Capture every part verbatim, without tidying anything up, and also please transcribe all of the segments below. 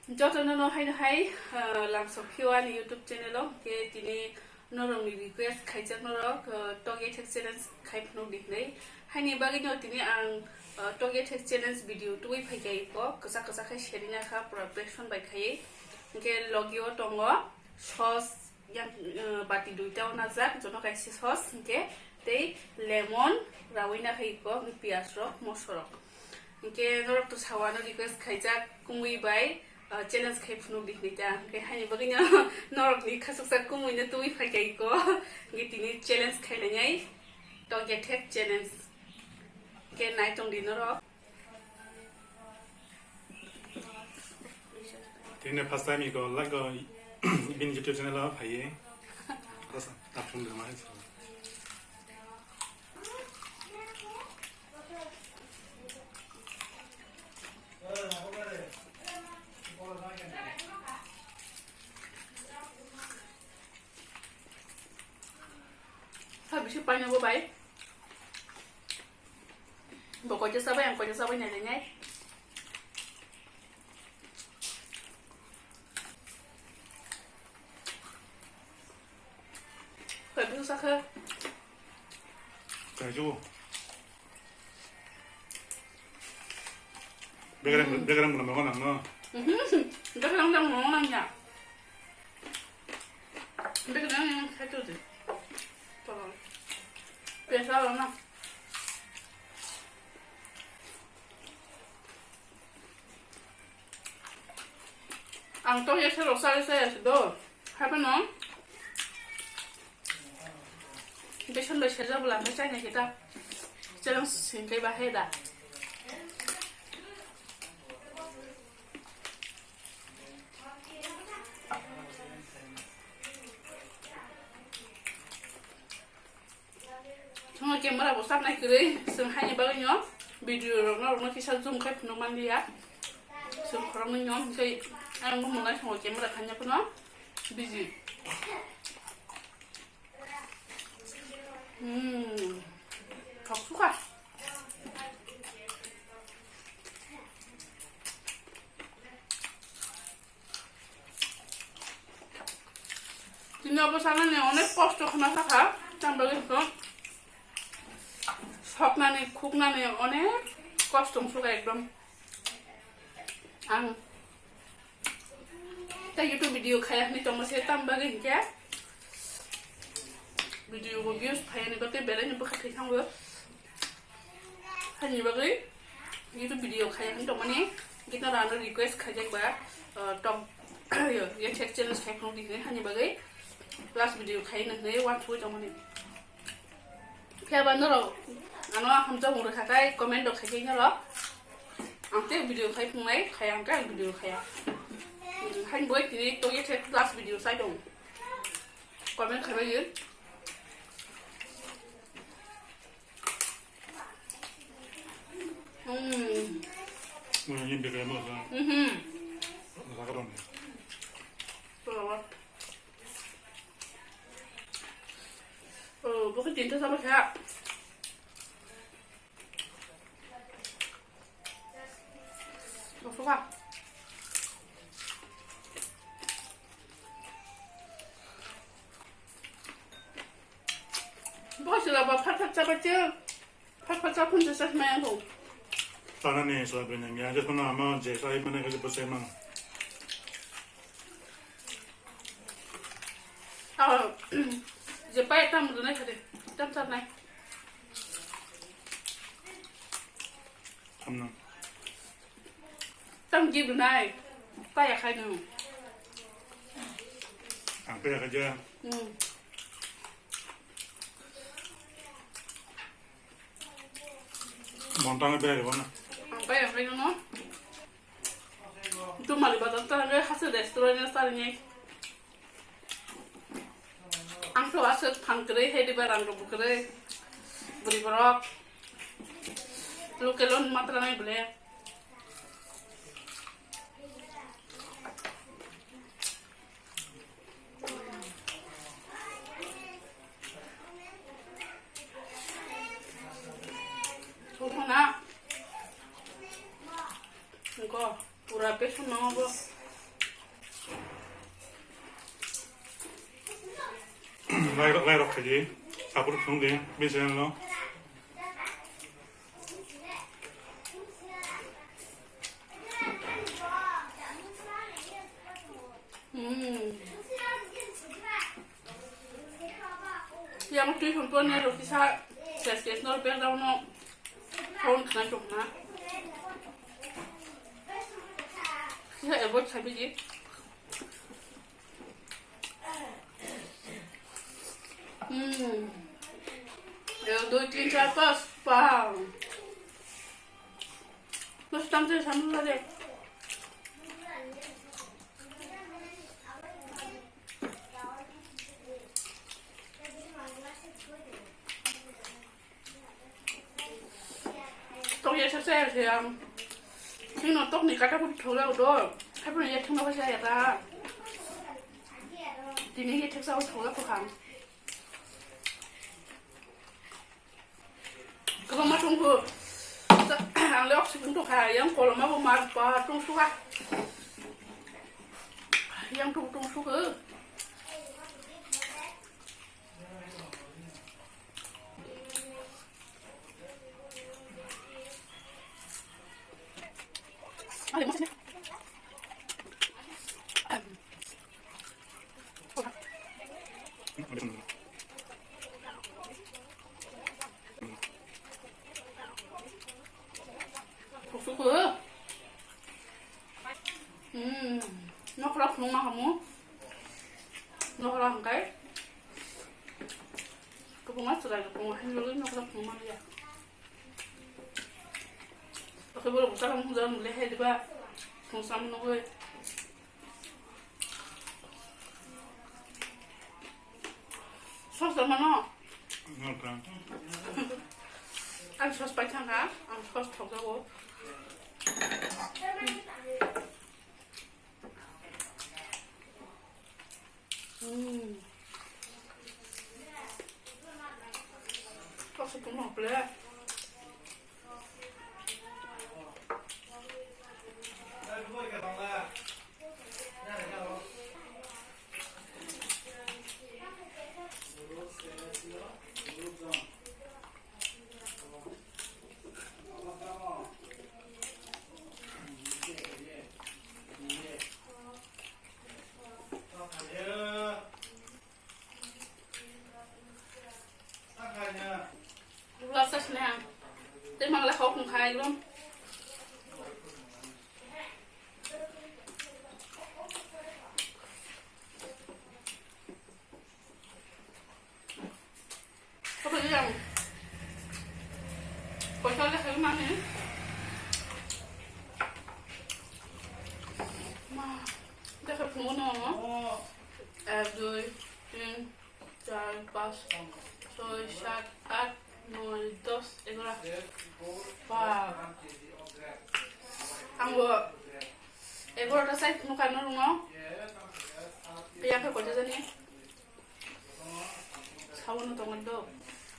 Jotono no haino hai, ah, lamsok phio ani YouTube channel o, hwnkhe tini norokni request khaijak norok, ah, tokya thek challenge khai phunuk di hinwi. Haini bagwi no tini ang, ah, tokya thek challenge video tubui phaikha iko, kwchak kwchak khai serina kha preparation bai khaiwi. Hwnkhe logi o tongo sauce, yang, eh, bati duita o najak, jono kaisa sauce, hwnkhe tei lemon rawi na khai iko, hwnkhe piyaj rok, moso rok. Hwnkhe norok to sawano request khaijak kumui bai, eh, challenge khai phunuk di hinwi ta. Hwnkhe haini bagwi no norok ni khasuksa kumui no tubui phaikha iko. Hwnkhe tini challenge khai lainai, tokya thek challenge. Hwnkhe nai tong di norok. Tini first time iko like o bini YouTube channel o phaiye. Asa, tapung de mai. Sa bisi paina bo bai. Bo koita sabai, ang koita sabai nai nai. Koi bu sakha. Kaju. Begrang, begrang guna mango nang no. Mhm. Begrang dang mango nang ya. Begrang yang satu tu. Tolong. Biasa lah na. Ang to yese rosari se yese do. Hape no. Besan bai seja bula ang chai na kita. Challenge singkai ba heda. Thwngwi camera bo saknai kwrwi, chwng haini bagwi no video rok norok no kisa zoom khai phunuk manliya. Chwng khoroknwi no hwnkhe ayang bumung nai thwngo camera khaina phano busy. Hmm. Thok sukha. Tini obo sanani onek kosto khna sakha, tamo bagwi kho soknani, khuknani onek kosto wng sukha ekdom. Ang ta YouTube video khaya hwnwi tongma se, tamo bagwi hinkhe video bo views phayani bagwi belai no bwkha thwi thango. Hani bagwi YouTube video khaya hwn tongmani, gita rano request khaijak ba, uh, top, yo, yo check challenge khai phunuk di hinwi hani bagwi last video khai nang hinwi uansugwi tongmani. Phiya ba norok ano hamjakmung rwkha khai comment rok khai khai norok. Ang tei video khai phungnai, khaya ang tei ang video khaya. Hmm, hani bagwi tini to ye check last video sai tong. Comment khai bagwi. Hmm. Ini bebek mo sa. Mhm. Sa karon. Oh, bukan cinta sama saya. Masuk ah. Bukan sila bapak tak cabai cil. Phar phar chaphun se chakmaya bo. Tanani soyabin ni ya, just mana ama je sai mana kaje bosai mana. Ah, je pai tam dunai khade, tam tam nai. Tam na. Tam ji dunai, pai ya khai nu. Ang pai ya kaje. Hmm. Montang bai ribana. Ang bai ang bai no. Tu mali bazar ta re hase restaurant na sar ni. Ang to ase thang kre he di barang ro kre. Buri borok. Local on matra nai bole. Sokona. Engko pura besan mango bo. Lai, lai rok khaidi, support khum di, bini channel no. Hmm. Yang twi hwn pon ne roti sa, ses ses nor bel daw no. Phone khna chok na. Kisa avoid khabi di. Hmm. Ek, dui, tin, char, pas, pang. Bas, tam se samla de. Tok ya sa sa ya. Sino tok ni kata pun thola do. Hai pun ya thuna ba sa ya ta. Tini ya thek sa thola ko kham. Kwbangma tongkhu. Ang le oxygen tongkha, yang koloma bo mar pa tongsuka. Yang tong tongsuka. Suku. Hmm. Nokra phunukma hamu. Nokra hwnkhe. Kubunga chwrai kubunga hinwi nokra phunukma ya. Oke, borok bwsa rok mungsa mung le hai diba. Mungsa mung nugwi. Sos da mano? Ang sos pai thangkha, ang sos thokjago. Hmm. Sos tongma ple. Bwla sasne ang. Tei mangla hok wngkha ekdom. Kotor yang. Kotor le hai mani. Ma, dekha phungo no. Ek, dui, tin, char, pas, soi, sat, at, noi, dos, egaro. Ba. Angbo egaro ta sai phungo kano rungo. Piyakhe kotor jani. Sabono tongo do.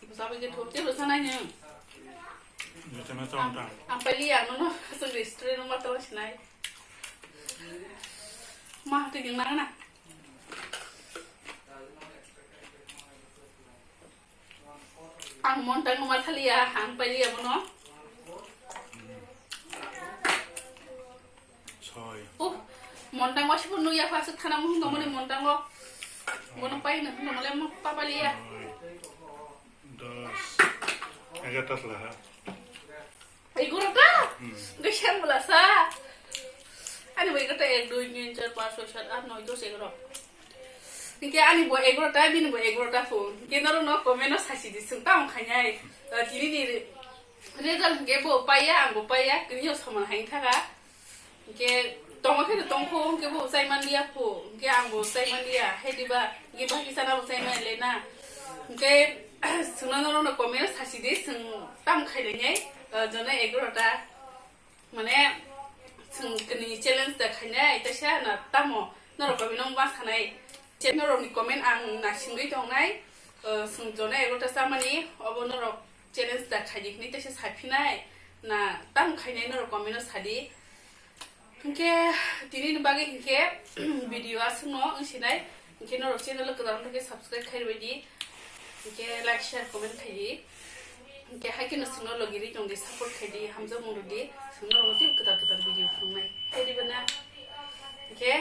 Bwsa bai khe thok tei bwsa nai nung. Bwsa no chong tang. Ang paili ang nono aswk restaurant no matala sinai. Ma twi nang nang na. Ang monta no mataliya, ang pailiya bono. Soi. Oh, montango sibo nukya pha aswk thana muhung tongmani montango. Bono paina hwnba mole mo papaliya. Soi. Dos. Egarota sla ha. Egarota? Hmm. Gosang bwla sa. Ani bo egarota ek, dui, tin, char, pas, soi, sat, at, noi, dos, egaro. Hinkhe ani bo egarota, bini bo egarota phone. Hinkhe norok no comment o sasi di, swng tamo khainai. Tini ni result hinkhe bo paiya, ang bo paiya, tini o soman hai thaka. Hinkhe tongma khe tongkho, hinkhe bo chai manliya pho, hinkhe ang bo chai manliya, hai diba, hinkhe baki sana bo chai manle na. Hinkhe swngna norok no comment o sasi di, swng tam khainai, jono egarota, mane swng kini challenge da khainai, taisa na tamo norok comment no ma sanai, norok ni comment ang na singwi tongnai, swng jono egarota chamani, obo norok challenge da khaidi hinwi teisa saphinai na tamo khainai norok comment o sadi. Hinkhe tini ni bagwi hinkhe video aswkno wng sinai. Hinkhe norok channel o kwtal wngkha khe subscribe khai rwbaidi. Hinkhe like, share, comment khaidi. Hinkhe haikhe no chwngno logi ri tongdi, support khaidi, hamjakmung rwdi. Chwng norokno teibo kwtal kwtal video phunuknai. Khaidi bana. Hinkhe